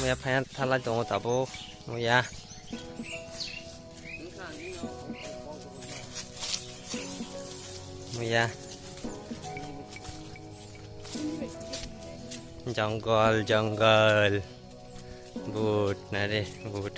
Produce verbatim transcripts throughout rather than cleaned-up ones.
Ya, phaiya thalai tongo tabuk. Muya. Muya. Jungle, jungle. But, nare, but.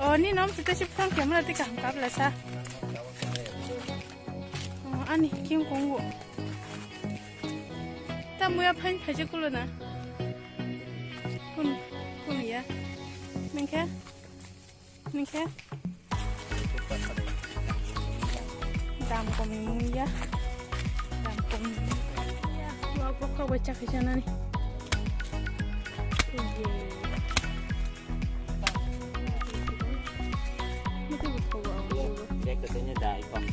Oh, ni nom sita si phone camera ti kaham kap la sa. Oh, ani kim kongo. Ta muya phain phaje kulo na. Kun, kun ya. Nengke? Nengke? Dam komi muya. Dam komi muya. Wa pokok bacha khaja nani. Iye. Bag katanya dai kok.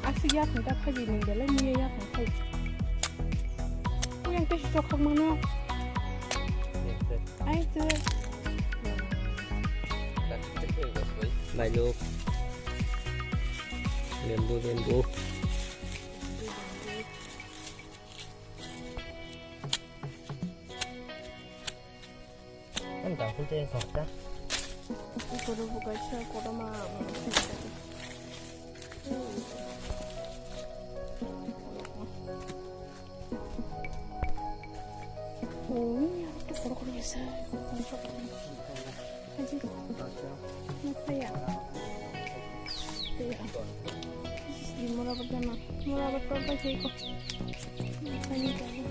Asik ya, phunta phaji ning belai muya ya phung phai. Kuyang tei sok khak mano. Ai tu. Bailuk. Lembu, lembu. Ang tangkul tei khoroksa. Iko rw bo kaisa kotorma. Oh, ini aku tuh kotor-kotor biasa. Apa ya? Iya. Di mura berdana. Mura betul tak sih kok. Ini tadi.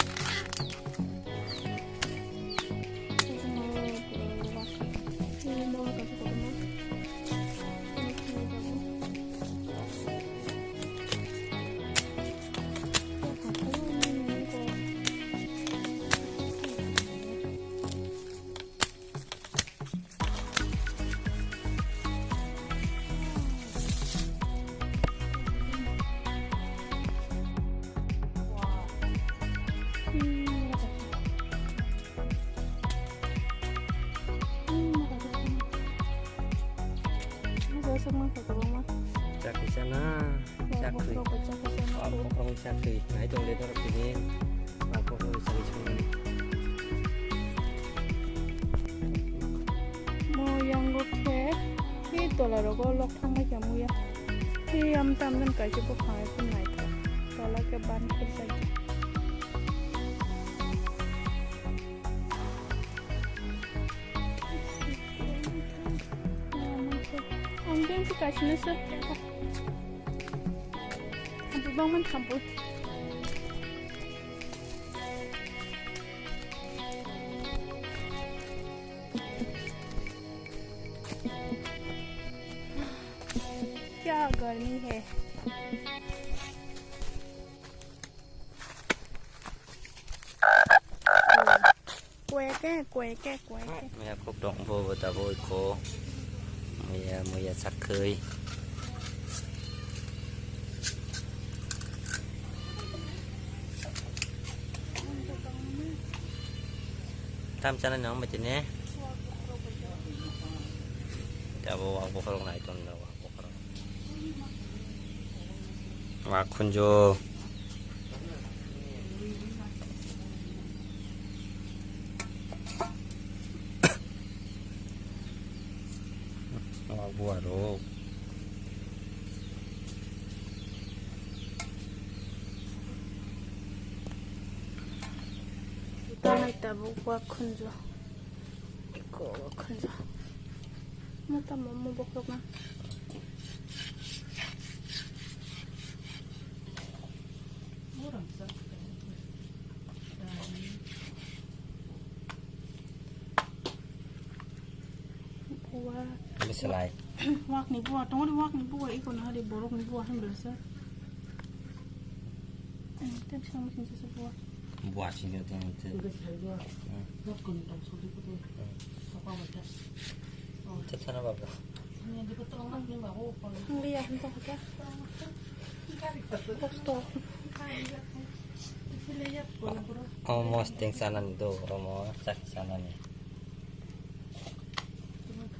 Chakri sana, chakri. Chakri sana. Nai tong le doro kini. Mo yango khe, khe tola rogo lok thang bai khe muya. Khe am tam dan kaisa buphang ai phun nai khe. Tola khe ban khe sai. Ang din si kaisa na sa. Ang bang man thampu. क्या गर्मी है। Kueke, kueke, kueke. Maya kok dong bo bo da bo ko. Maya, maya sakhai. Tam chana nang mati ne. Jabo wak bokhorok nai ton da wak bokhorok. Wak khunju. Wak buarok. Tanai tabuk wak khunju. Iko wak khunju. Mata momo bokhok na. Buwa. Ini selai. Wak ni buwa, tongori wak ni buwa, iko na hari borok ni buwa han berasa. Tem sama kinsa sa buwa. Buwa sini tem tem. Tem sana baba. Hangliya, hanto hake. Kosto. Omo mosteng sanani do, omo chakhi sanani.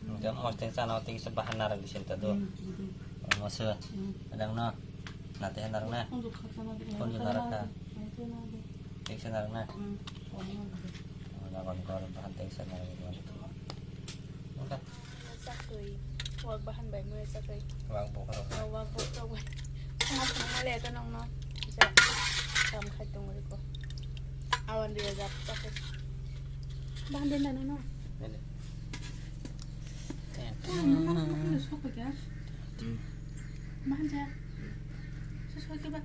Hingke mosteng sana o tei kisa bahan narang di sinta do. Omo se, adang no, nate hanarang na. Konjo narang ka. Tei kisa narang na. Omo jagon kor bahan tei kisa narang di. Oke. Chakri. Wak bahan bai mui chakri. Wak bokhorok. Oh, wak bokhorok bai. Sama sama le to nong no. Jap. Kam khai tong riko. Awan dia jap chakri. Bahan din dano no. Ini. Ten. Bahan ja. Sesuai ke ba.